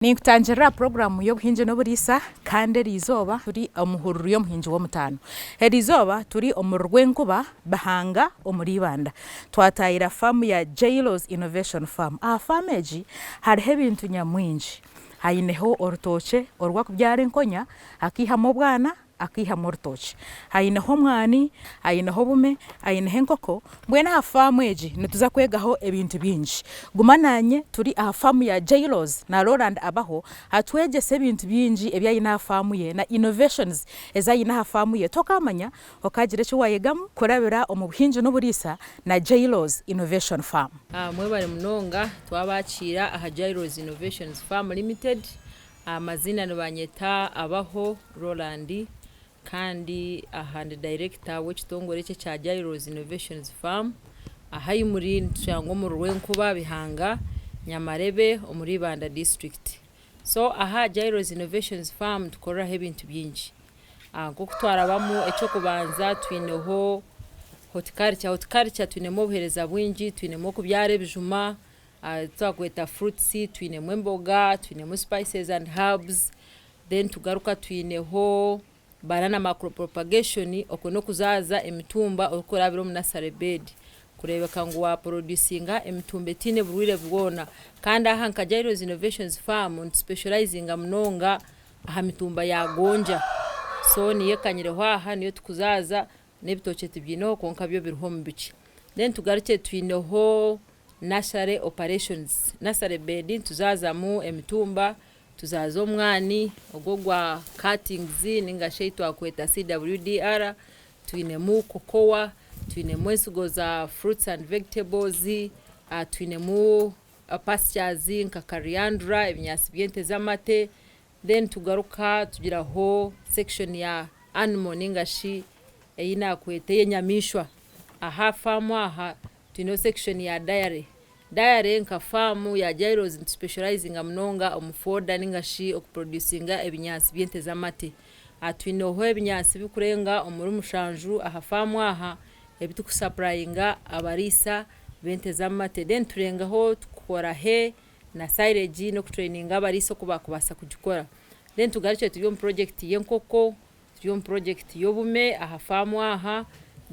Ninkutangirira aha puroguraamu y'obuhingi n'oburiisa kandi eri izooba turi omu hururu y'omuhingi w'omutaano. Eri izooba turi omuri Rwenkuba, Bihanga omuri Ibanda. Twataayira faamu ya Jailos Innovation Farm. Aha faamu egi hariho ebintu nyamwingi. Haineho orutookye orwakubyara enkonya akaihamu obwana akaihamu orutookye. Aineho omwani, aineho obume, aineho enkoko, mbwenu aha faamu egi nituza kwegaho ebintu bingi. Guma naanye turi aha faamu ya Jailos na Roland Abaho atwegyese ebintu bingi ebi aine aha faamu ye na innovations ezi aine aha faamu ye. Tokaamanya okaagira eki waayegamu kurabira omu buhingi n'oburiisa na Jailos Innovation Farm. Mwebare munonga twabakiira aha Jailos Innovations Farm Limited. Amaziina nibanyeta Abaho Roland kandi aha ndi dayirekita w'ekitongore eki ekya Jairos Innovations Farm. Ahu ahi muri nitushangwa omuri Rwenkuba, Bihanga, Nyamarebe omuri Ibanda disiturikiti. So aha Jairos Innovations Farm nitukoreraho ebintu bingi. Nk'oku twarabamu eky'okubanza twineho horticulture, horticulture twinemu obuheereza bwingi, twinemu okubyara ebijuma, Twakweta fruits, twinemu emboga, twinemu spices and herbs, then tugaruka twineho banana macro propagation, okwo n'okuzaaza emitumba orikurabira omu nursery bed kureebeka ngu waproducinga emitumba etaine burwaire bwona. Kandi aha nka Jairos Innovations Farm nitusipeshorizinga munonga aha mitumba ya gonja, so niyo ekanyireho aha niyo turikuzaaza n'ebitookye tibyineho kwonka byo biriho omu bikye. Then tugarukye twineho Nursery operations, nursery bed nituzazamu emitumba, tuzaza omwani ogwo ogwa cuttings ninga shi ei twakweta CWDR, twinemu cocoa, twinemu ensigo za fruits and vegetables, twinemu pastures nka coriandra, ebinyaatsi by'ente z'amate, then tugaruka tugiraho section ya animal ninga shi ei nakweta ey'enyamaishwa. Aha faamu aha Twineho section ya dairy. Dairy nka faamu ya Jairos nitusipeshorizinga munonga omu fooda ninga shi okuproducinga ebinyaatsi by'ente z'amate. Twineho ebinyaatsi bikurenga omuri mushanju aha faamu aha ebi tukusapurayinga abariisa b'ente z'amate. Then turengaho tukora hay na silage n'okutureyininga abariisa oku bakubaasa kugikora. Then tugarukye turi omu purojekiti y'enkoko. Turi omu purojekiti y'obume aha faamu aha,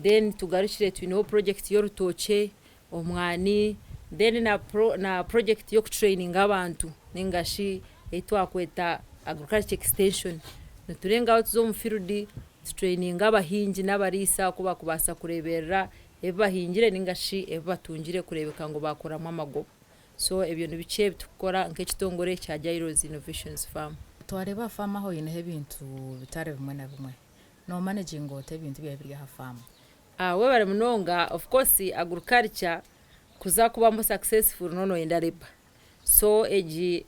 then tugarukire twineho purojekiti y'orutookye, omwani, then na na purojekiti y'okutureyininga abantu ninga shi ei twakweta agriculture extension. Niturengaho tuza omu fiirudi tutureyininga abahingi n'abariisa oku bakubaasa kureeberera ebi bahingire ninga shi ebi batungire kureebeka ngu baakoramu amagoba. So ebyo ni bikye ebi turikukora nk'ekitongore ekya Jairos Innovations Farm. Twareeba aha faamu aho oineho ebintu bitari bimwe na bimwe. Noomanaginga ota ebintu byawe ebiri aha faamu? Webare munonga, of course agriculture kuza kubamu successful noba noyenda labour. So egi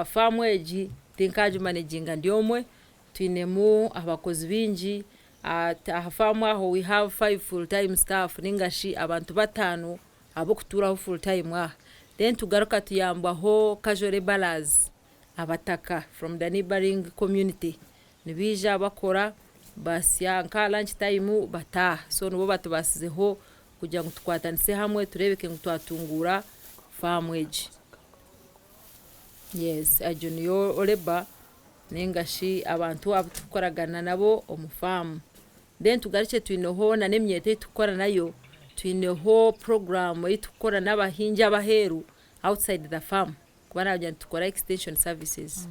faamu egi tinkagimanaginga ndi omwe, twinemu abakozi baingi, aha faamu aho we have five full time staff ninga shi abantu bataano ab'okutuuraho full time aha. Then tugaruka tuyambwaho casual labourers, abataka from the neighbouring community. Nibaija bakora basya nka lunch time bataaha. So nibo batubaasizeho kugira ngu tukwatanise hamwe tureebeke ngu twatunguura faamu egi. Yes, egyo niyo labour ninga shi abantu abu turikukoragana nabo omu faamu. Then tugarukye twineho n'emyeto ei turikukora nayo, twineho puroguraamu ei turikukora n'abahingi ab'aheeru outside the farm kuba naagira ngu nitukora extension services.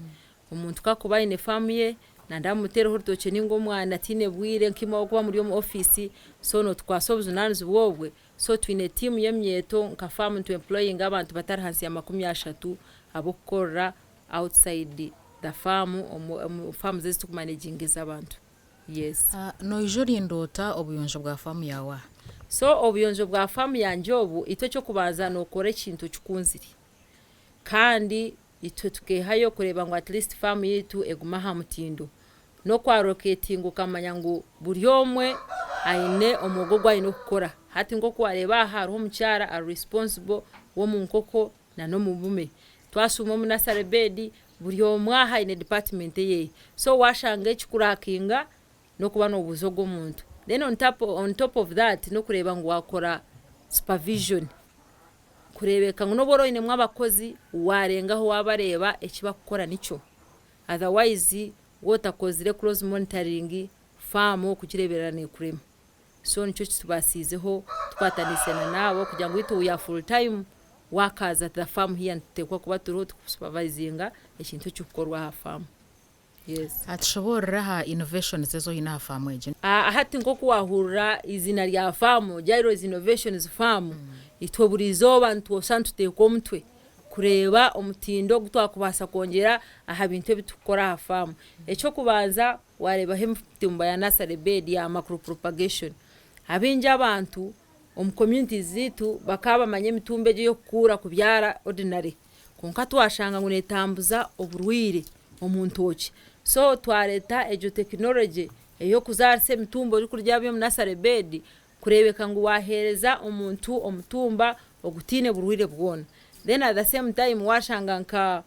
Omuntu ku arikuba aine faamu ye nayenda bamumuteereho orutookye ninga omwani ataine bwire nkaimwe ahabw'okuba muri omu ofiisi so nootukwasa obujunaanizibwa obwe, so twine tiimu y'emyeto nka faamu nitu employinga abantu batari ahansi ya 30 ab'okukorera outside the farm omu faamu ezi turikumaneginga ez'abantu. Yes. Noija orinda ota obuyonjo bwa faamu yaawe aha? So obuyonjo bwa faamu yangye obu, itwe eky'okubanza nookora ekintu okikunzire. Kandi itwe tukeehayo kureeba ngu at least faamu yaitu egume aha mutindo. N'okwarokeetinga okamanya ngu buri omwe aine omwogo ogu aine kukora. Hati nk'oku waareeba aha hariho omukyara ari responsible w'omu nkoko n'omu bume. Twashuuma omu nursery bed, buri omwe aha aine department eyeye. So waashanga ekikurakinga n'okuba noobuuza ogwo omuntu. Then on top on top of that n'okureeba ngu waakora supervision. Kureebeka ngu n'obu oraba oinemu abakozi, waarengaho waabareeba eki bakukora nikyo. Otherwise waaba otakozire close monitoring, faamu kugireeberera neekurema. So nikyo kitubaasiizeho tukwataniise na naabo kugira ngu itwe we are full time workers at the farm here nituteekwa kuba turiho turikusupervisinga ekintu ekirikukorwa aha faamu. Yes. Tushoboorore aha innovations ezi oine aha faamu egi. Hati nk'oku waahurira eiziina rya faamu, Jairos Innovations Farm, itwe buri izooba nitwosa nituteeka omutwe kureeba omutindo ogu twakubaasa kwongyera aha bintu ebi turikukora aha faamu. Eky'okubanza waareebaho emitumba ya nursery bed ya macro propagation. Abaingi abantu omu communities zaitu bakaba bamanya emitumba egi ey'okukuura kubyara ordinary kwonka twashanga ngu neetambuza oburwaire omu ntookye. So twareeta egyo tekinologye ey'okuzaarisa emitumba orikurya omu nursery bed kureebeka ngu waaheereza omuntu omutumba ogutaine burwaire bwona. Then at the same time waashanga nka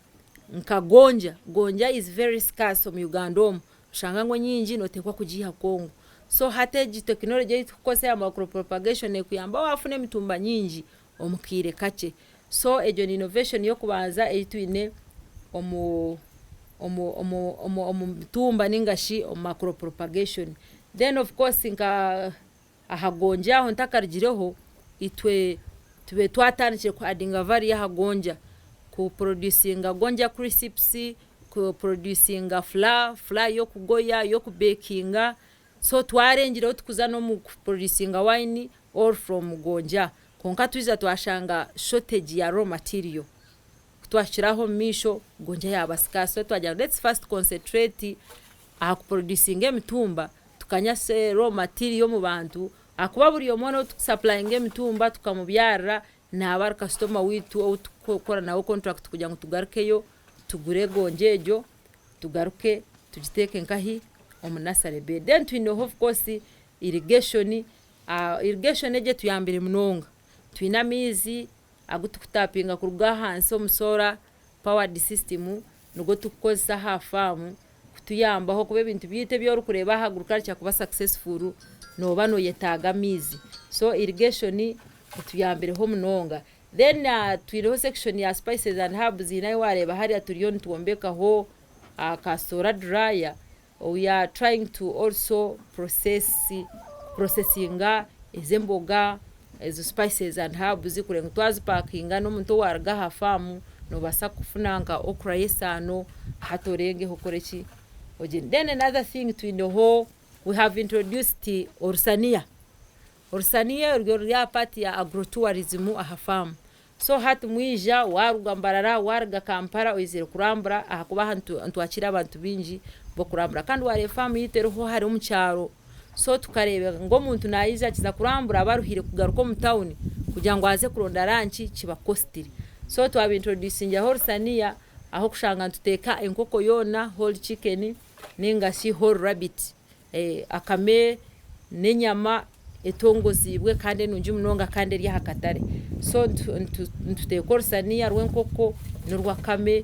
nka gonja, gonja is very scarce omu Uganda omu, oshanga ngu enyingi nooteekwa kugiiha Congo. So hati egi tekinologye ei turikukozesa eya micro propagation neekuyamba waafuna emitumba nyingi omu kaire kakye. So egyo ni innovation y'okubanza ei twine omu omu omu omu omu mitumba ninga shi omu macro propagation. Then of course nka aha gonja aho ntakarugireho, itwe tube twatandikire ku addinga value aha gonja, ku producinga gonja crisps, ku producinga flour, flour y'okugoya, y'okubekinga, so twarengireho tukuza n'omu ku producinga wine all from gonja. Kwonka twija twashanga shortage ya raw material. Ku twahikire aho omu maisho gonja yaaba scarce so twagira ngu let's first concentrate aha ku producinga emitumba tukanyase raw material omu bantu ahakuba buri omwe ou tukusapurayinga emitumba tukamubyarira naaba ari kasitoma waitu ou turikukora nawe contract kugira ngu tugarukeyo tugure gonja egyo tugaruke tugiteeke nkahi omu nursery bed. Then twineho of course irrigation, irrigation egyo etuyambire munonga. Twine amaizi agu turikutapinga kuruga ahansi omu solar powered system nigo turikukozesa aha faamu kutuyambaho kuba ebintu byaitu ebi orikureeba aha agriculture kuba successful nooba nooyetaaga amaizi. So irrigation etuyambireho munonga. Then twineho section ya spices and herbs nayo waareeba hariya turiyo nitwombekaho aka solar dryer we are trying to also process processinga ezi emboga ezo spices and herbs kureba ngu twazipakinga n'omuntu owaaruga aha faamu noobaasa kufuna nka okra y'esaano hati orengeho okore ki ogyende. Then another thing twineho we have introduced orusaniya. Orusaniya orwo ruri aha part ya agro tourism aha faamu. So hati mwija waaruga Mbarara, waaruga Kampala oizire kurambura ahakuba aha nitwakiira abantu baingi b'okurambura. Kandi waareeba faamu yaitu eriho hare omu kyaro, so tukareeba ngu omuntu naija akiza kurambura aba aruhire kugaruka omu tawuni kugira ngu aze kuronda ranki kiba costly. So twaba introducingiraho orusaniya ah'okushanga nituteeka enkoko yoona whole chicken ninga shi whole rabbit. Akame n'enyama etongoziibwe kandi enungi munonga kandi eri aha katare. So nituteeka orusaniya rw'enkoko n'orw'akame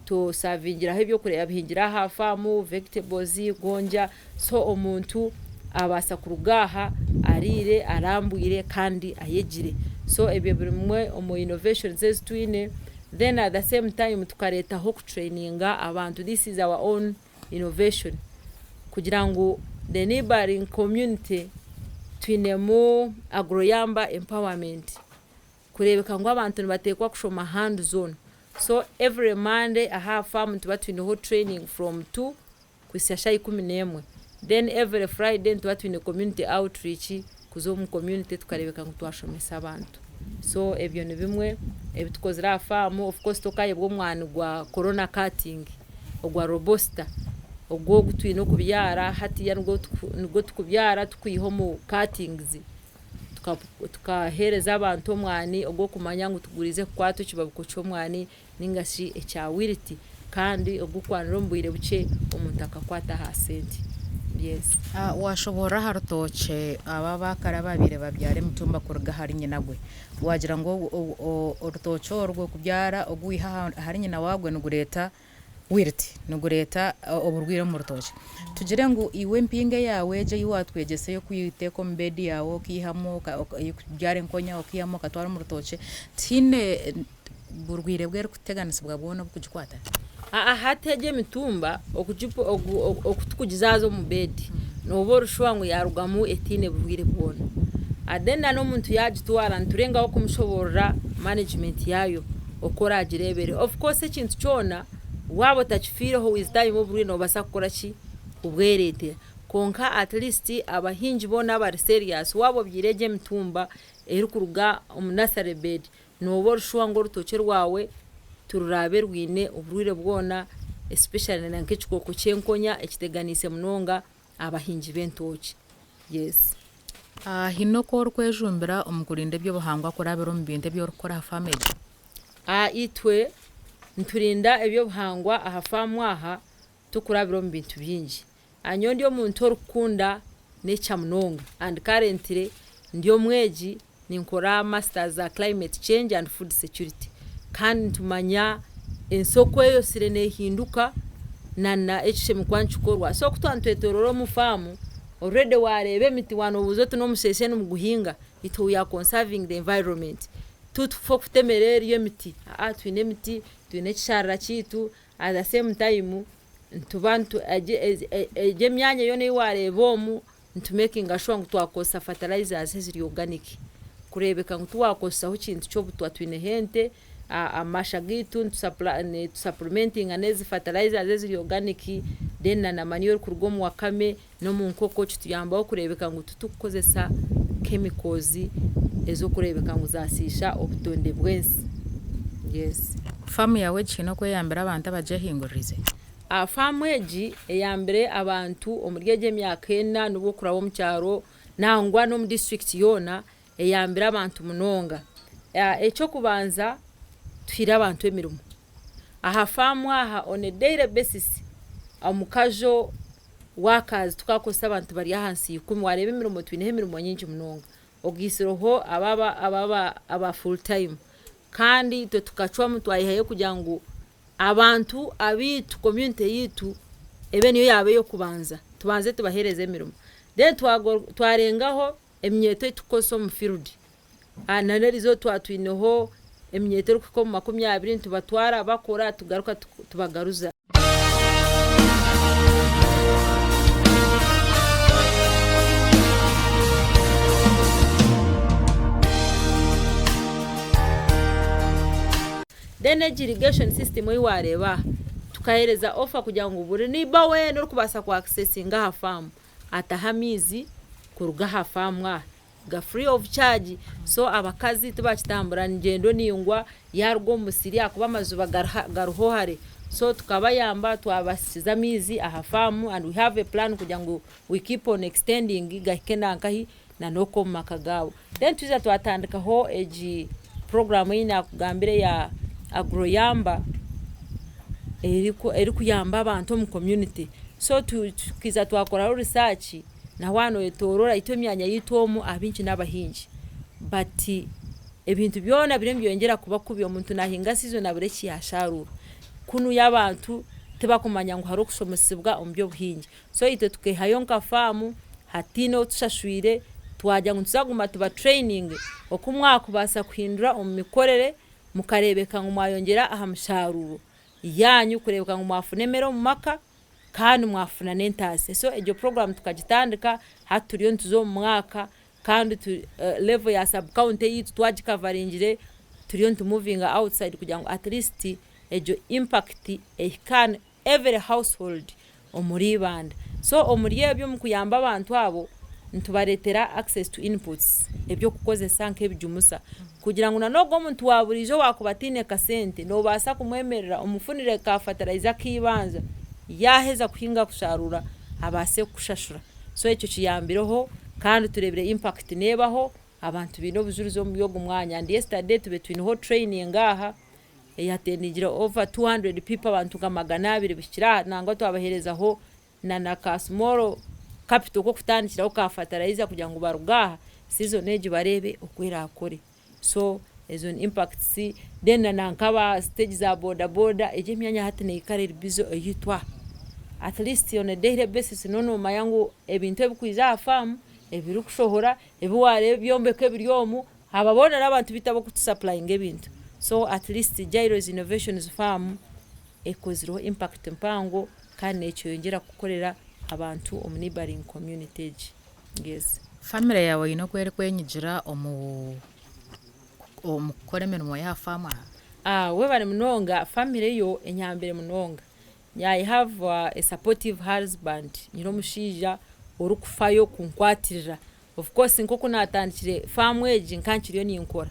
tusavingiraho ebyokurya bihingire aha faamu, vegetables, gonja, so omuntu abaasa kuruga aha ariire, arambwire kandi ayegire. So ebyo biri bimwe omu innovations ezi twine. Then at the same time tukareetaho okutureyininga abantu, this is our own innovation kugira ngu the neighboring community twinemu agroyamba empowerment kureebeka ngu abantu nibateekwa kushoma hands on so every Monday aha faamu nituba twineho training from 2 kuhitsya shaaha 11 then every Friday nituba twine community outreach kuza omu community tukareebeka ngu twashomesa abantu. So ebyo ni bimwe ebi tukozire aha faamu of course tokayebwa omwani gwa corona cutting ogwa robusta ogwo ogu twine okubyara hatiiya nigwo tukubyara tukwiha omu cuttings tukaheereza abantu omwani ogw'okumanya ngu tugurize kukwata ekibabiko ky'omwani ninga shi ekya wilt kandi ogukwanira omu bwire bukye omuntu akakwata aha sente. Yes. Washoboorora aha rutookye aba abakare ababaire babyara emitumba kuruga ahari nyinagwe. Wagira ngu orutookye orwo kubyara ogu wiha ahari nyina waagwo nigureeta. Wilt nigureeta oburwaire omu rutookye. Tugire ngu iwe empinga eyaawe egyo ei waatwegyesa ey'okuteeka omu beedi yaawe okaihamu ey'okubyara enkonya okaihamu okatwara omu rutookye, tihaine burwaire obu erikuteganisibwa bwona oburikugikwata? Hati egi emitumba oku tukugizaaza omu beedi nooba ori shuwa ngu yaarugamu etaine burwaire bwona. Then na n'omuntu yaagitwara niturengaho kumushoboorora management yaayo oku oraagireebere. Of course ekintu kyona waaba otakifiireho with time oburwaire noobaasa kukora ki, kubwereetera. Kwonka at least abahingi boona abari serious waaba obyaire egi emitumba erikuruga omu nursery bed nooba ori shuwa ngu orutookye rwawe tiruraabe rwine oburwaire bwona especially na nk'ekikooko ky'enkonya ekiteganiise munonga abahingi b'entookye. Yes. Haine oku orikwejumbira omu kurinda eby'obuhangwa kurabira omu bintu ebi orikukora aha faamu egi? Itwe niturinda eby'obuhangwa aha faamu aha tukurabira omu bintu bingi. Nyowe ndi omuntu orikukunda nature munonga and currently ndi omwegi ninkora masters za climate change and food security kandi nitumanya ensi oku eyosire neehinduka na ekishemereire kuba nikikorwa. So ku twaba nitwetoorora omu faamu already waareeba emiti waaba noobuuza oti n'omusheeshe nimuguhinga itwe we are conserving the environment titukufa kutemera eryo emiti twine emiti twine ekisharara kyaitu at the same time nituba egi emyanya yoona ei waareeba omu nitumekinga shuwa ngu twakozesa fertilizers eziri organic kureebeka ngu tiwaakozesaho kintu ky'obutwa twineho ente amasha gaitu nitusapulimentinga n'ezi fertilizers eziri organic then na manure erikuruga omu wakame n'omu nkoko kituyambaho kureebeka ngu titukukozesa chemicals ez'okureebeka ngu zaasiisha obutonde bw'ensi. Yes. Faamu yaawe egi haine oku eyambire abantu abagyehinguririize? Faamu egi eyambire abantu omuri egi emyaka ena n'obu okuraba omu kyaro nangwa n'omu disiturikiti yoona eyambire abantu munonga. Eky'okubanza tuhaire abantu emirimo. Aha faamu aha on a daily basis omu casual workers tukakozesa abantu bari ahansi ya ikumi waareeba emirimo twineho emirimo nyingi munonga ogaitsireho aba full time kandi itwe tukacwamu twayehayo kugira ngu abantu abaitu community yaitu ebe niyo yaaba ey'okubanza tubanze tubaheereze emirimo then twarengaho eminyeeto ei turikukozesa omu field na n'eriizooba twaba twineho eminyeeto erikuhika omu 20 nitubatwara bakora tugaruka tubagaruza. Then egi irrigation system ei waareeba aha tukaheereza offer kugira ngu buri neighbour weena orikubaasa ku accessinga aha faamu atahe amaizi kuruga aha faamu aha ga free of charge so abakazi tibakitambura ngyendo ndaingwa yaaruga omu musiri ahakuba amaziba gariho hare so tukabayamba twabasikiza amaizi aha faamu and we have a plan kugira ngu we keep on extending gahike nankahi na n'oku omu maka gaabo. Then twija twatandikaho egi puroguraamu ei naakugambira eya agroyamba erikuyamba abantu omu community so tukaija twakoraho research na waaba noyetoorora itwe emyanya yaitu omu abaingi n'abahingi but ebintu byona biriyo nibyeyongyera kuba kubi omuntu naahinga season abura eki yaasharuura kunuya abantu tibakumanya ngu hariho okushomesibwa omu by'obuhingi so itwe tukeehayo nka faamu hataine ou tushashwire twagira ngu nituza kuguma tuba traininge oku mwakubaasa kuhindura omu mikorere mukareebeka ngu mwayongyera aha musharuuro yaanyu kureebeka ngu mwafuna emere omu maka kandi mwafuna n'entaasya so egyo puroguraamu tukagitandika hati turiyo nituza omu mwaka kandi level ya sub county eyaitu twagikavaringire turiyo nitumuvinga outside kugira ngu at least egyo impact ehike aha every household omuri Ibanda. So omuri ebyo omu kuyamba abantu abo nitubareetera access to inputs eby'okukozesa nk'ebijumusa kugira ngu na n'ogwo omuntu wa buriijo owaakuba ataine kasente noobaasa kumwemerera omufunire ka fertilizer ak'eibanja yaaheza kuhinga kusharuura abaase kukushashura. So ekyo kiyambireho kandi tureebire impact neebaho abantu baine obujurizi omuri ogu mwanya and yesterday tubaire twineho training aha eyatendingire over 200 people abantu nka 200 bihikire aha nangwa twabaheerezaho na na ka small capital k'okutandikiraho ka fertilizer kugira ngu baruge aha season egi bareebe oku eraakore. So Ezo ni impacts then na nk'aba stage za boda boda egyo emyanya hati neikara eri busy eyaitu aha. At least on a daily basis noba nomanya ngu ebintu ebirikwija aha faamu, ebirikushohora, ebi waareeba ebyombeko ebiri omu, aba boona n'abantu baitu abarikutusapurayinga ebintu. So at least Jairos Innovations Farm ekozireho impact mpango kandi nekyeyongyera kukorera abantu omu neighbouring community egi. Yes. Famire yaawe eine oku erikwenyigira omu omu kukora emirimo y'aha faamu aha? Ah, webare munonga, famire yo enyambire munonga. I have a supportive husband, nyine omushaija orikufayo kunkwatirira. Of course nk'oku naatandikire faamu egi nka nkiriyo ninkora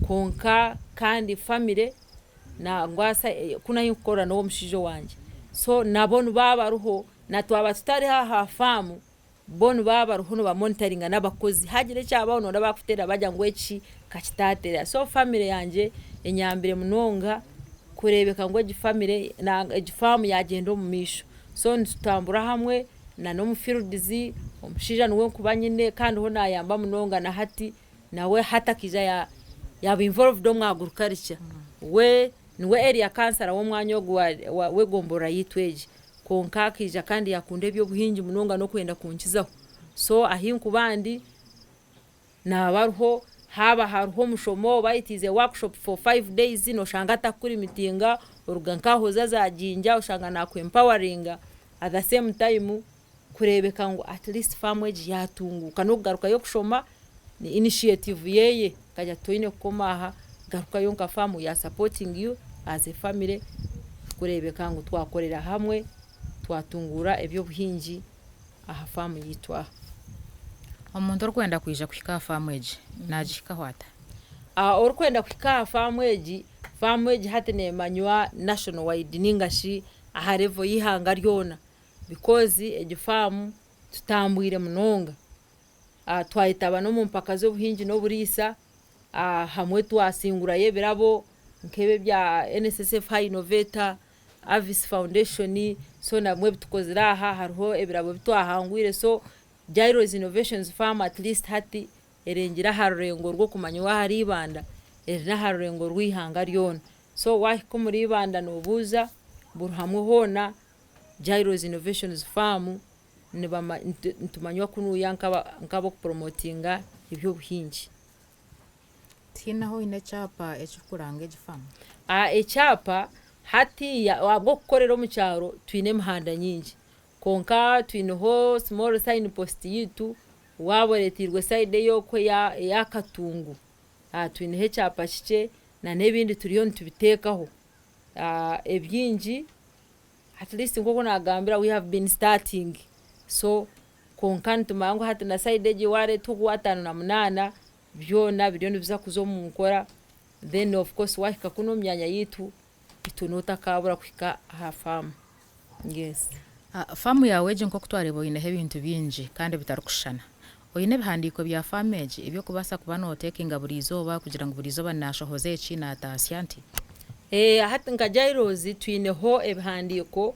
kwonka kandi famire nangwasa ku ahu ndikukora n'ow'omushaija owangye. So nabo nibaba bariho na twaba tutariho aha faamu bo nibaba bariho nibamonitaringa n'abakozi hagira ekyabaho noona bakuteerera bagira ngu eki kakitaateera. So famire yangye enyambire munonga kureebeka ngu egi famire egi faamu yaagyenda omu maisho. So nitutambura hamwe na n'omu fields, omushaija niwe nkuba nyine kandi ho nayamba munonga na hati nawe hati akaija yaaba involved omu agriculture. We niwe area councillor w'omwanya ogu w'egomborora yaitu egi. Kwonka akaija kandi yakunda eby'obuhingi munonga n'okwenda kunkizaho. So ahi nkuba ndi Naaba ariho, haaba hariho omushomo oba it is a workshop for 5 days noshanga atakukurimitinga, oruga nk'aho oza za Jinja oshanga naku empoweringa at the same time kureebeka ngu at least faamu egi yaatunguuka n'okugarukayo kushoma ni initiative yeeye akagira ati toine kukoma aha garukayo nka faamu we are supporting you as a family kureebeka ngu twakorera hamwe twatunguura eby'obuhingi aha faamu yaitu aha. Omuntu orikwenda kwija kuhika aha faamu egi naagihikaho ata? Orikwenda kuhika aha faamu egi, faamu egi hati neemanywa national wide nainga shi aha level y'eihanga ryona because egi faamu tutambwire munonga. Twayetaba n'omu mpaka z'obuhingi n'oburiisa, hamwe twasingurayo ebirabo nk'ebi ebya NSSF High Innovator, Avis Foundation, so nabwo ebi tukozire aha hariho ebirabo ebi twahangwire so Jairos Innovations Farm at least hati erengire aha rurengo rw'okumanywa ahari Ibanda eri n'aha rurengo rw'eihanga ryona. So waahika omuri Ibanda noobuuza buri hamwe hoona Jairos Innovations Farm nitumanywa kunuuya nk'ab'okupromotinga eby'obuhingi. Tihaine ahu oine ekyapa ekirikuranga egi faamu? Ekyapa hatiiya ahabw'okukorera omu kyaro twine emihanda nyingi kwonka twineho small sign post yaitu waaba oreeteirwe sayidi ey'oku eya Katungu twineho ekyapa kikye n'ebindi turiyo nitubiteekaho ebingi at least nk'oku naagambira we have been starting so kwonka nitumanya ngu hati na sayidi egi waareeta ogw'ataano na munaana byona biriyo nibiza kuza omu nkora then of course waahika kunu omu myanya yaitu itwe nootakaabura kuhika aha faamu yes. Faamu yaawe egi nk'oku twareeba oineho ebintu bingi kandi bitarikushushana. Oine ebihandiiko bya faamu egi eby'okubaasa kuba nooteekinga buri izooba kugira ngu buri izooba naashohoza eki naataasya nti? Hati nka Jairos twineho ebihandiiko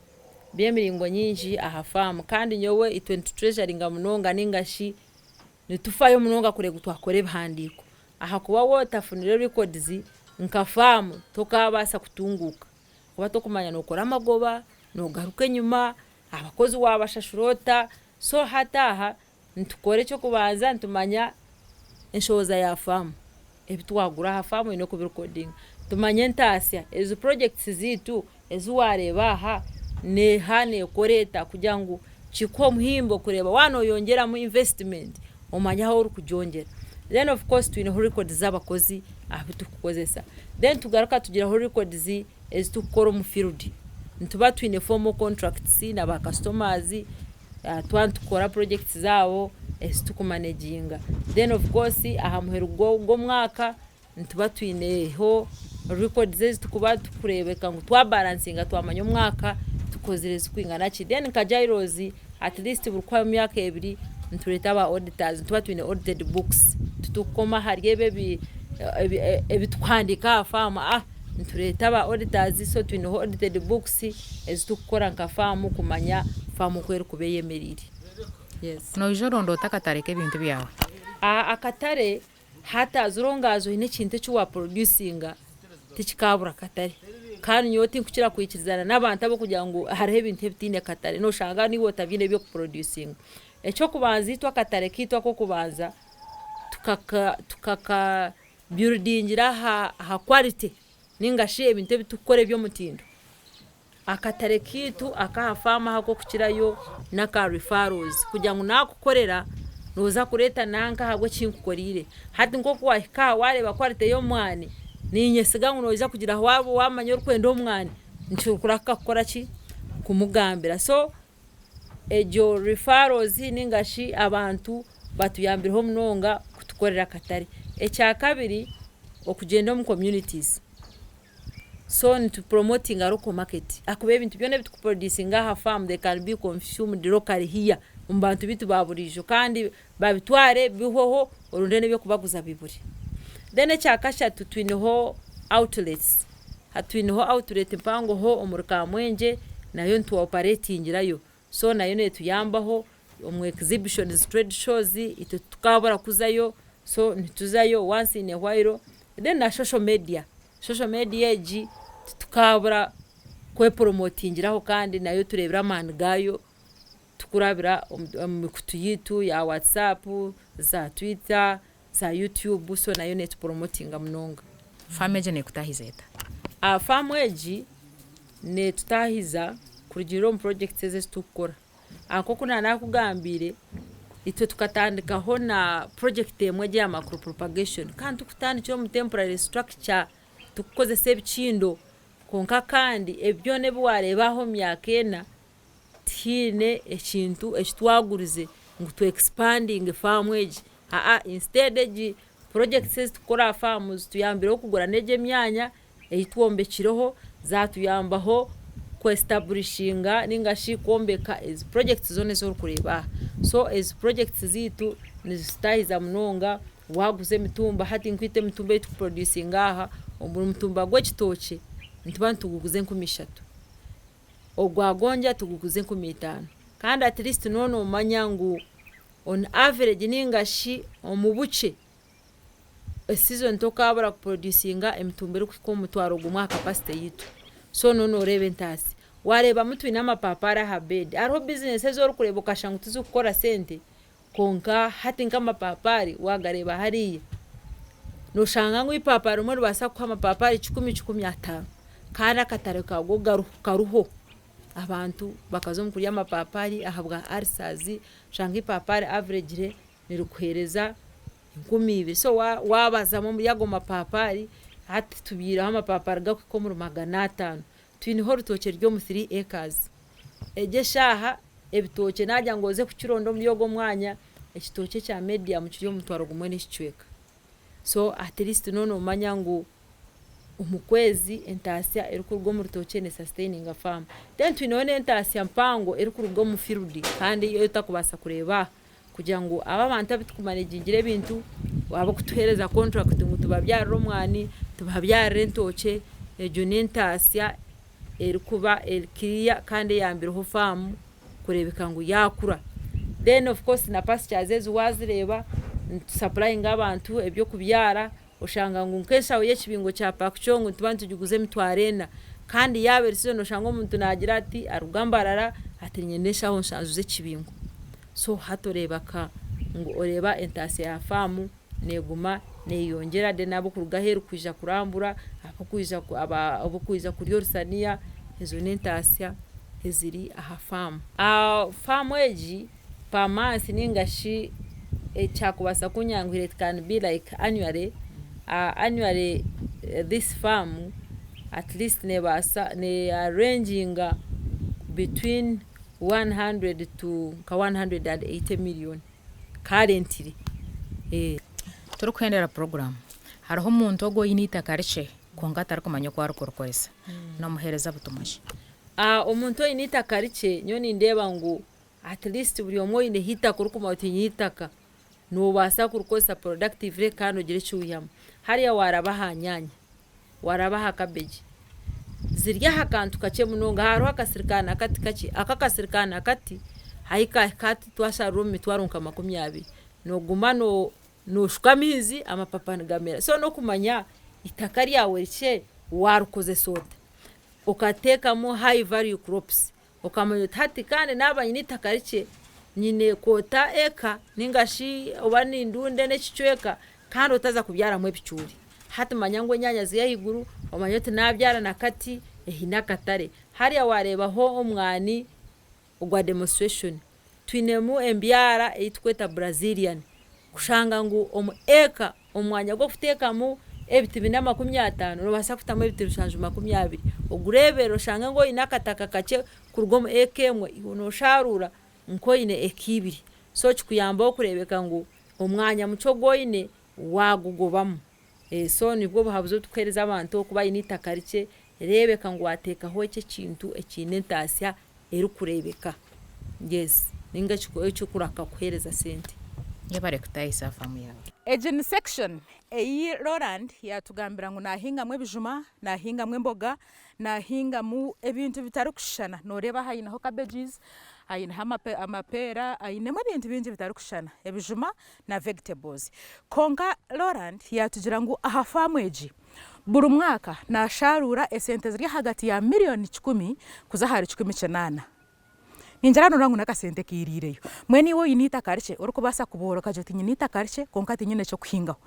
by'emiringo nyingi aha faamu kandi nyowe itwe nituturejaringa munonga ninga shi nitufayo munonga kureeba ngu twakora ebihandiiko ahakuba waaba otafunire records nka faamu tokaabaasa kutunguuka ahakuba tokumanya nookora amagoba, noogaruka enyima, abakozi waabashashura ota, so hati aha nitukora eky'okubanza nitumanya enshohoza ya faamu, ebi twagura aha faamu oine kubirikodinga, tumanye entaasya ezi projects zaitu ezi waareeba aha neeha neekora eta kugira ngu kikuhe omuhimbo kureeba waaba nooyongyeramu investment omanye ahu orikugyongyera. Then of course twineho records z'abakozi abu turikukozesa. Then tugaruka tugiraho records ezi turikukora omu field. Nituba twine formal contracts na ba customers twaba nitukora projects zaabo ezi turikumaneginga. Then of course aha muheru gw'omwaka nituba twineho records ezi turikuba turikureebeka ngu twabalansinga twamanya omwaka tukozire zirikwingana ki. Then nka Jairos at least buri kuhwaho emyaka ebiri nitureeta aba auditors nituba twine audited books titurikukoma ahari ebi ebi turikuhandiika aha faamu nitureeta aba auditors so twineho audited books ezi turikukora nka faamu kumanya faamu oku erikuba eyemereire. Yes. Noija oronda ota akatare k'ebintu byawe? Akatare. Hati as long as oine ekintu eki waproducinga tikikaabura katare. Kandi nyowe tinkukira kwikirizana n'abantu abarikugira ngu hariho ebintu ebitaine katare, noshanga niiwe otabiine eby'okuproducinga. Eky'okubanza itwe akatare kaitu ak'okubanza tukaka tukaka buildingira aha quality ninga shi ebintu ebi turikukora eby'omutindo. Akatare kaitu ak'aha faamu aha ak'okukirayo n'aka referrals kugira ngu naakukorera nooza kureeta nanka ahabw'eki nkukoreire. Hati nk'oku waahika aha waareeba quality y'omwani, niinyesiga ngu noija kugira waaba waamanya orikwenda omwani, nikikurahuka kukora ki? Kumugambira. So egyo referrals ninga shi abantu batuyambireho munonga kutukorera akatare. Ekyakabiri, okugyenda omu communities. So nitu promotinga local market ahakuba ebintu byona ebi tukuproducinga aha farm they can be consumed locally here omu bantu baitu ba buriijo kandi babitware bihweho oronde n'ebyokubaguza bibure. Then ekyakashatu twineho outlets, twineho outlet mpango ho omuri Kamwengye nayo nitu operatingirayo so nayo netuyambaho omu exhibitions, trade shows itwe titukabura kuzayo so nituzayo once in a while then na social media. Social media egi titukabura kwepromotingiraho kandi nayo tureebire amaani gaayo tukurabira omu mikutu yaitu ya WhatsApp, za Twitter, za YouTube so nayo netupromotinga munonga. Faamu egi neekutaahiza eta? Faamu egi neetutaahiza kurugiirira omu projects ezi turikukora. Nk'oku naanakugambiire, itwe tukatandikaho na project emwe egi eya macro propagation kandi tukutandikira omu temporary structure tukukozesa ebikindo kwonka kandi ebi byona ebi waareeba aha omu myaka ena, tihaine ekintu eki twagurize ngu tu expandinge faamu egi, aa instead egi projects ezi turikukora aha faamu zituyambireho kugura n'egi emyanya ei twombekireho, zaatuyambaho ku esitaburishinga ninga shi kwombeka ezi projects zoona ezi orikureeba aha. So ezi projects zaitu nizitutahiza munonga, waaguza emitumba hati nkaitwe emitumba ei turikuproducinga aha, buri mutumba gw'ekitookye nituba nituguguza 3000. Ogwa gonja tuguguza 5000 kandi at least nooba noomanya ngu on average ninga shi omu bukye e season tokaabura kuproducinga emitumba erikuhika omu 10,000 aha capacity yaitu. So nooba nooreeba entaasya. Waareebamu twine amapaapaari aha bed, hariho bizinesi ezi orikureeba okashusha ngu tizirikukora sente kwonka hati nk'amapaapaari waagareeba hariya, nooshanga ngu eipaapa rimwe niribaasa kukuha amapaapaari kikumi, 150 kandi akatare kago kariho. Abantu bakaza omu kurya amapaapaari ahabwa ulcers, oshanga eipapaari averagely nirikuheereza 2000 so waabazamu omuri ago mapaapaari hati tubyireho amapaapaari garikuhika omuri 500. Twineho orutookye ruri omu three acres. Egi eshaaha ebitookye naagira ngu oze kukironda omuri ogwo omwanya, ekitookye ekya medium kiri omu 1000 n'ekicweka. So at least nooba noomanya ngu omu kwezi entaasya erikuruga omu rutookye neesasiteininga faamu. Then twineho n'entaasya mpango erikuruga omu field kandi ei otarikubaasa kureeba aha kugira ngu aba abantu abu turikumanegingira ebintu, abarikutuheereza contract ngu tubabyarire omwani, tubabyarire entookye, egyo n'entaasya erikuba eri clear kandi eyambireho faamu kureebeka ngu yaakura. Then of course na pastures ezi waazireeba, nitusapurayinga abantu eby'okubyara, oshanga ngu nk'enshaho y'ekibingo kya pakchong nituba nitugiguza 4000 kandi yaaba eri season oshanga omuntu naagira ati aruga Mbarara ati niinyenda enshaho nshanju z'ekibingo. So hati oreeba ka ngu oreeba entaasya ya faamu neeguma neeyongyera then ab'okuruga aheeru kwija kurambura, ab'okwija ab'okwija kurya orusaniya, ezo n'entaasya eziri aha faamu. Faamu egi per month ninga shi ekyakubaasa kunyanguhira it can be like annually, annually this farm at least neebaasa ne arranginga between 100 to nka 180 million currently. Turikuhendera puroguraamu, hariho omuntu ogwo oine eitaka rikye kwonka atarikumanya oku arikurikoresa, noomuheereza butumwa ki? Omuntu oine eitaka rikye nyowe nindeeba ngu at least buri omwe oineho eitaka orikumanya oti nyine eitaka, noobaasa kurikozesa productively kandi ogire eki waihamu. Hariya waaraba aha nyaanya, waaraba aha cabbage, ziri aha kantu kakye munonga, hariho akasiri ka nakati kakye, ako akasiri ka nakati ahi kahika hati twasharura omu mitwaro nka 20, nooguma no. Nooshuka amaizi amapapa nigamera. So n'okumanya eitaka ryawe rikye waarikozesa ota. Okateekamu high value crops. Okamanya oti hati kandi naaba nyine eitaka rikye, nyine kwota eka ninga shi oba nindunda n'ekicweka kandi otaza kubyaramu ebicoori. Hati manya ngu enyaanya ziri ahaiguru, omanye oti naabyara na kati eine akatare. Hariya waareebaho omwani ogwa demonstration, twinemu embyara ei turikweta Brazilian, kushanga ngu omu eka omu mwanya gw'okuteekamu ebiti bina 50, noobaasa kutamu ebiti 720, ogureebere oshange ngu oine akataka kakye kuruga omu eka emwe, iwe noosharuura nk'oine eka ibiri. So kikuyambaho kureebeka ngu omwanya mukye ogu oine waagugobamu. So nibwo buhabuzi obu turikuheereza abantu okuba aine eitaka rikye, reebeka ngu waateekaho eki ekintu ekiine entaasya erikureebeka. Yes, ninga ekirikuraka kukuheereza sente. Yebare kutaahisa faamu yaawe. Egi ni section ei Roland yaatugambira ngu naahingamu ebijuma, naahingamu emboga, naahingamu ebintu bitarikushushana. Nooreeba aha aineho cabbages, aineho amapeera, ainemu ebintu bingi bitarikushushana, ebijuma na vegetables. Kwonka Roland yaatugira ngu aha faamu egi, buri mwaka naashaaruura esente ziri ahagati ya miriyoni kikumi kuza ahari 180. Ningira nooreeba ngu n'akasente kairiireyo. Mbwenu iwe oine eitaka rikye orikubaasa kubohora okagira oti nyine eitaka rikye kwonka tinyine ky'okuhingaho.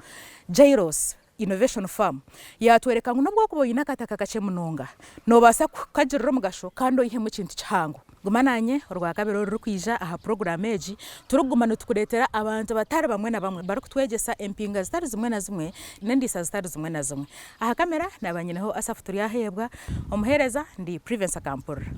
Jairos Innovation Farm yaatworeka ngu n'obu waakuba oine akataka kakye munonga, noobaasa kukagirira omugasho kandi oihemu ekintu kihango. Guma naanye Orwakabiri orurikwija aha puroguraamu egi, turikuguma nitukureetera abantu batari bamwe na bamwe barikutwegyesa empinga zitari zimwe na zimwe n'endiisa zitari zimwe na zimwe. Aha kamera naaba nyineho Asaph Turyaheebwa, omuheereza ndi Privence Akampurira.